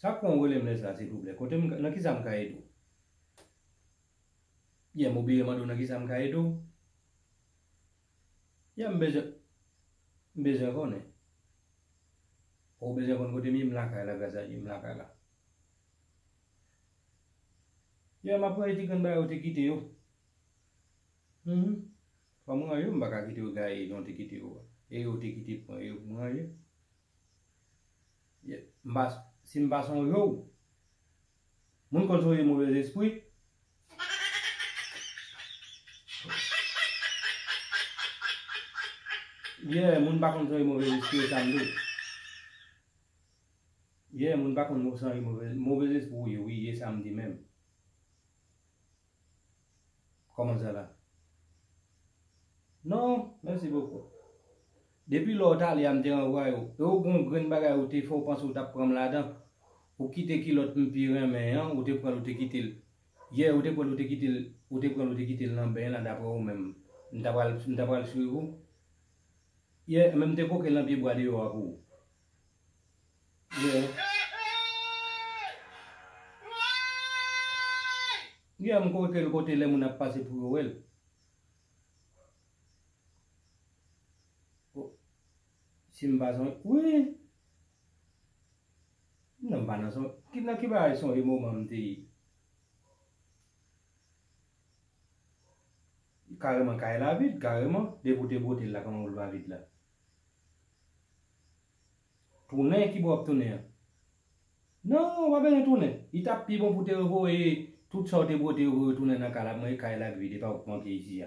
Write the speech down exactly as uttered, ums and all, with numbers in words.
Sa k fè w rele m lè sa, silvouplè? Kote m, nan ki sa m ka ede w? Yeah, m oblije mande w nan ki sa m ka ede w? Yeah, m bezwen, m bezwen konnen. Ou bezwen konn kote m ye, m lakay la, gras a Dye, m lakay la. Yeah, m ap rayi ti grenn bagay ou te kite yo. Mhm. Fò m rayi yo, m pa ka kite yo gaye jan w te kite yo a. E yo te kite pran yo pou m rayi. Yeah. M pa, si m pa sonje w, moun konn sonje movèzespri. Yeah, moun pa konn sonje movèzespri, e sa m di w. Yeah, moun pa konn sonje movèzespri, wi, e sa m di menm. Kòman sa la? Non, mèsi bokou. Depi lè w t ale a, m te ranvwaye w. E w gon grenn bagay ou te fè, w panse w t ap pran m ladan. Ou kite kilòt m pi renmen an, ou te pran l, ou te kite l. Yè, ou te pran l, ou te kite l, ou te pran l, ou te kite l nan ben la, daprè ou menm. M ta pral, m ta pral swiv ou. Yè, men m te koke l nan pye bwa deyò a pou ou. Yeah. Yeah, m koke l kote lè moun ap pase pou yo wè l. Oh. Si m pa sonje, wi. Non, m pa nan sonje. Ki, nan ki bagay sonje moman m te ye? Kareman, kay la vid, kareman. Depi w te bwote l la, kòman w pa vid la? Tounen, ki bò w ap tounen an? Non, w pa bezwen tounen. Li t ap pi bon pou w te revoye tout sa w te bwote yo, retounen nan kay la, men kay la k vid, e pa ou k manke isi a.